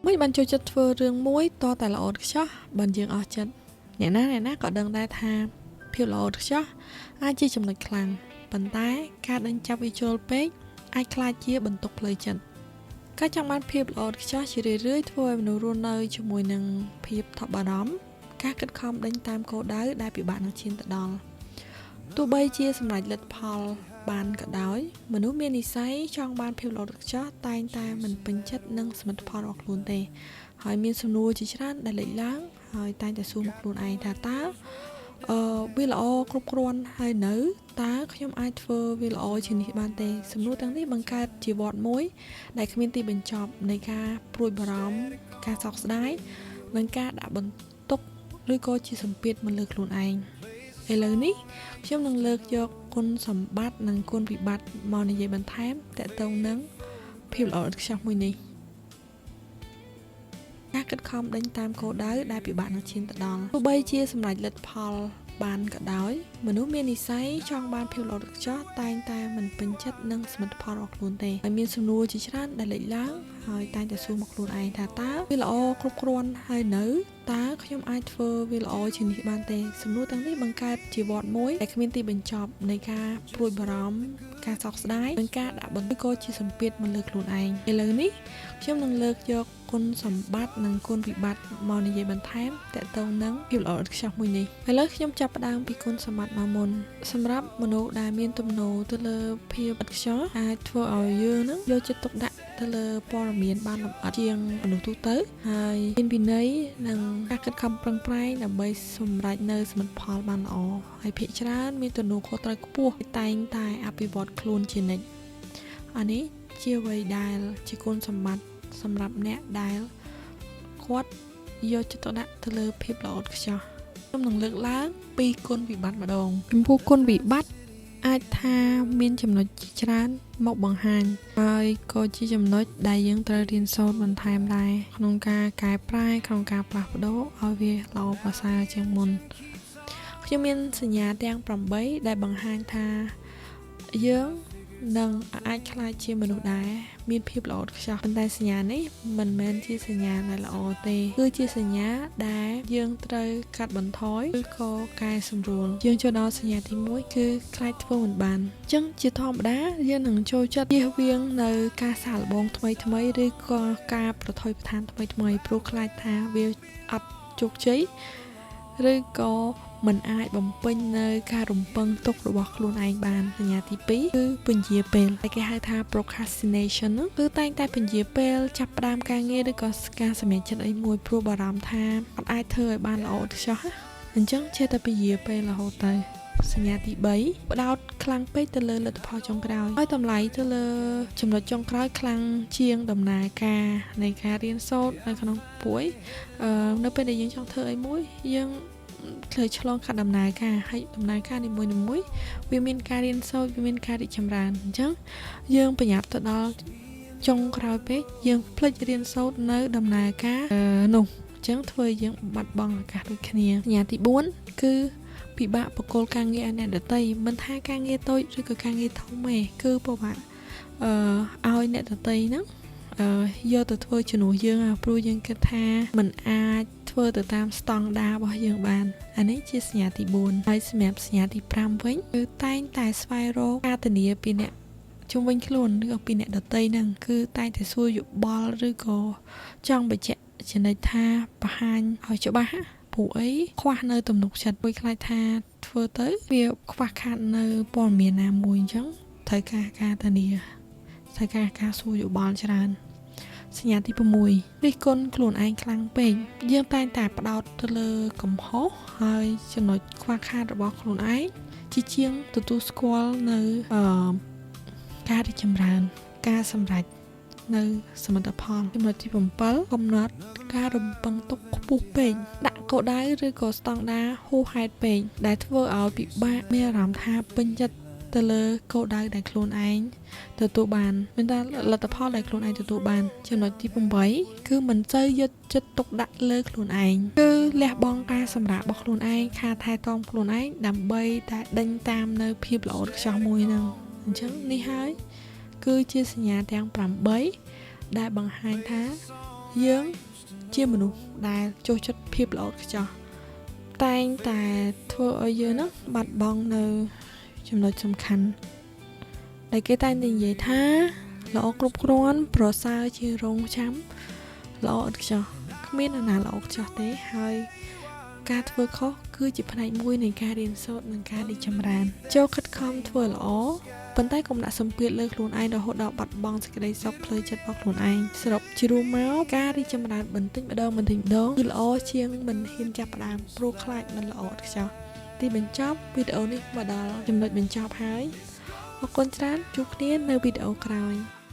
មិនបានចូលចិត្តធ្វើរឿងមួយតតែល្អឥតខ្ចោះបានយើងអស់ចិត្តអ្នកណាអ្នកណាក៏ដឹងដែរថាភាពល្អឥតខ្ចោះអាចជាចំណុចខ្លាំងប៉ុន្តែការដេញចាប់វាជ្រុលពេកអាចក្លាយជាបន្ទុកផ្លូវចិត្តការចង់បានភាពល្អឥតខ្ចោះជារឿយៗធ្វើឲ្យមនុស្សរស់នៅជាមួយនឹងភាពថប់បារម្ភការខិតខំដេញតាមគោលដៅដែលពិបាកនឹងឈានទៅដល់ទោះបីជាសម្រេចលទ្ធផលបានក៏ដោយមនុស្សមាននិស្ស័យចង់បានភាពល្អឥតខ្ចោះតែងតែមិនពេញចិត្តនឹងសមិទ្ធផលរបស់ខ្លួនទេហើយមានសំណួរជាច្រើនដែលលេចឡើងហើយតែងតែសួរមកខ្លួនឯងថាតើអឺវាល្អគ្រប់គ្រាន់ហើយនៅតើខ្ញុំអាចធ្វើវាល្អជាងនេះបានទេសំណួរទាំងនេះបង្កើតជាវដ្តមួយដែលគ្មានទីបញ្ចប់នៃការព្រួយបារម្ភការសោកស្ដាយនិងការដាក់បន្ទុកឬក៏ជាសម្ពាធមកលើខ្លួនឯងឥឡូវនេះខ្ញុំនឹងលើកយកគុណសម្បត្តិនិងគុណវិបត្តិមកនិយាយបន្ថែមទាក់ទងនឹងភាពល្អឥតខ្ចោះមួយនេះការខិតខំដេញតាមគោលដៅដែលពិបាកនឹងឈានទៅដល់ទោះបីជាសម្រេចលទ្ធផលបានក៏ដោយមនុស្សមាននិស្ស័យចង់បានភាពល្អឥតខ្ចោះតែងតែមិនពេញចិត្តនឹងសមិទ្ធផលរបស់ខ្លួនទេហើយមានសំណួរជាច្រើនដែលលេចឡើងហើយតែងតែសួរមកខ្លួនឯងថាតើវាល្អគ្រប់គ្រាន់ហើយនៅតើខ្ញុំអាចធ្វើវាល្អជាងនេះបានទេសំណួរទាំងនេះបង្កើតជាវដ្តមួយដែលគ្មានទីបញ្ចប់នៃការព្រួយបារម្ភការសោកស្ដាយនិងការដាក់បន្ទុកក៏ជាសម្ពាធមកលើខ្លួនឯងឥឡូវនេះខ្ញុំនឹងលើកយកគុណសម្បត្តិនិងគុណវិបត្តិមកនិយាយបន្ថែមទាក់ទងនឹងភាពល្អឥតខ្ចោះមួយនេះឥឡូវខ្ញុំចាប់ផ្ដើមពីគុណសម្បត្តិមកមុនសម្រាប់មនុស្សដែលមានទំនោរទៅលើភាពឥតខ្ចោះអាចធ្វើឲ្យយើងនឹងយកចិត្តទុកដាក់ទៅលើព័ត៌មានបានលម្អិតជាងមនុស្សទូទៅហើយមានវិន័យនិងការខិតខំប្រឹងប្រែងដើម្បីសម្រេចនៅសមិទ្ធផលបានល្អហើយភាគច្រើនមានទំនួលខុសត្រូវខ្ពស់តែងតែអភិវឌ្ឍខ្លួនជានិច្ចអានេះជាអ្វីដែលជាគុណសម្បត្តិសម្រាប់អ្នកដែលគាត់យកចិត្តទុកដាក់ទៅលើភាពល្អឥតខ្ចោះខ្ញុំនឹងលើកឡើងពីគុណវិបត្តិម្ដងចំពោះគុណវិបត្តិអាចថាមានចំណុចជាច្រើនមកបង្ហាញហើយក៏ជាចំណុចដែលយើងត្រូវរៀនសូត្របន្ថែមដែរក្នុងការកែប្រែក្នុងការផ្លាស់ប្ដូរឲ្យវាល្អប្រសើរជាងមុនខ្ញុំមានសញ្ញាទាំង8ដែលបង្ហាញថាយើងនឹងអាចក្លាយជាមនុស្សដែលមានភាពល្អឥតខ្ចោះប៉ុន្តែសញ្ញានេះមិនមែនជាសញ្ញាដែលល្អទេគឺជាសញ្ញាដែលយើងត្រូវកាត់បន្ថយឬក៏កែសម្រួលយើងចូលដល់សញ្ញាទី1គឺខ្លាចធ្វើមិនបានអញ្ចឹងជាធម្មតាយើងនឹងចូលចិត្តជៀសវាងនៅការសាកល្បងថ្មីថ្មីឬក៏ការប្រថុយប្រឋានថ្មីថ្មីព្រោះខ្លាចថាវាអត់ជោគជ័យឬក៏មិនអាចបំពេញនៅការរំពឹងទុករបស់ខ្លួនឯងបានសញ្ញាទី2គឺពន្យាពេលដែលគេហៅថា procrastination ហ្នឹងគឺតែងតែពន្យាពេលចាប់ផ្ដើមការងារឬក៏ការសម្រេចចិត្តអីមួយព្រោះបារម្ភថាអត់អាចធ្វើឲ្យបានល្អឥតខ្ចោះអញ្ចឹងចេះតែពន្យាពេលរហូតទៅសញ្ញាទី3ផ្ដោតខ្លាំងពេកទៅលើលទ្ធផលចុងក្រោយឲ្យតម្លៃទៅលើចំណុចចុងក្រោយខ្លាំងជាងដំណើរការនៃការរៀនសូត្រនៅក្នុងពួយអឺនៅពេលដែលយើងចង់ធ្វើអីមួយយើងត្រូវឆ្លងកាត់ដំណើរការហើយដំណើរការនីមួយៗវាមានការរៀនសូត្រវាមានការរីកចម្រើនអញ្ចឹងយើងប្រញាប់ទៅដល់ចុងក្រោយពេកយើងភ្លេចរៀនសូត្រនៅដំណើរការនោះអញ្ចឹងធ្វើឲ្យយើងបាត់បង់ឱកាសដូចគ្នាសញ្ញាទី4គឺពិបាកបកគលការងារឲ្យអ្នកដទៃមិនថាការងារតូចឬក៏ការងារធំទេគឺពិបាកអឺឲ្យអ្នកដទៃហ្នឹងអឺយកទៅធ្វើជំនួសយើងព្រោះយើងគិតថាมันអាចធ្វើទៅតាមស្តង់ដាររបស់យើងបានអានេះជាសញ្ញាទី4ហើយសម្រាប់សញ្ញាទី5វិញគឺតែងតែស្វែងរកការធានាពីអ្នកជុំវិញខ្លួនឬក៏ពីអ្នកដទៃហ្នឹងគឺតែងតែសួរយោបល់ឬក៏ចង់បញ្ជាក់ចំណិចថាបង្ហាញឲ្យច្បាស់ព្រោះអីខ្វះនៅទំនុកចិត្តមួយខ្លាចថាធ្វើទៅវាខ្វះខាតនៅព័ត៌មានណាមួយអញ្ចឹងត្រូវការការធានាត្រូវការការសួរយោបល់ច្រើនសញ្ញាទី6រិះគន់ខ្លួនឯងខ្លាំងពេកយើងតែងតែផ្ដោតទៅលើកំហុសហើយចំណុចខ្វះខាតរបស់ខ្លួនឯងជាជាងទទួលស្គាល់នៅអឺការរីកចម្រើនការសម្រេចនៅសមិទ្ធផលចំណុចទី7កំណត់ការរំពឹងទុកខ្ពស់ពេកដាក់គោលដៅឬក៏ស្តង់ដារហួសហេតុពេកដែលធ្វើឲ្យពិបាកមានអារម្មណ៍ថាពេញចិត្តទៅលើគោលដៅដែលខ្លួនឯងទទួលបានមានតែលទ្ធផលដែលខ្លួនឯងទទួលបានចំណុចទី8គឺមិនសូវយកចិត្តទុកដាក់លើខ្លួនឯងគឺលះបង់ការសម្រាករបស់ខ្លួនឯងខាថែទាំខ្លួនឯងដើម្បីតែដេញតាមនៅភាពល្អឥតខ្ចោះមួយហ្នឹងអញ្ចឹងនេះហើយគឺជាសញ្ញាទាំង8ដែលបង្ហាញថា យើងជាមនុស្សដែលចូលចិត្តភាពល្អឥតខ្ចោះតែងតែធ្វើឲ្យយើងហ្នឹងបាត់បង់នៅចំណុចសំខាន់ដែលគេតែងតែនិយាយថាល្អគ្រប់គ្រាន់ប្រសើរជាងរងចាំល្អឥតខ្ចោះគ្មាននរណាល្អឥតខ្ចោះទេហើយការធ្វើខុសគឺជាផ្នែកមួយនៃការរៀនសូត្រនិងការរីកចម្រើនចូលខិតខំធ្វើល្អប៉ុន្តែកុំដាក់សម្ពាធលើខ្លួនឯងរហូតដល់បាត់បង់សេចក្តីសុខផ្លូវចិត្តរបស់ខ្លួនឯងសរុបជារួមមកការរីកចម្រើនបន្តិចម្ដងបន្តិចម្ដងគឺល្អជាងមិនហ៊ានចាប់ផ្ដើមព្រោះខ្លាចមិនល្អឥតខ្ចោះទីបញ្ចប់វីដេអូនេះមកដល់ចំណុចបញ្ចប់ហើយអរគុណច្រើនជួបគ្នានៅវីដេអូក្រោយ។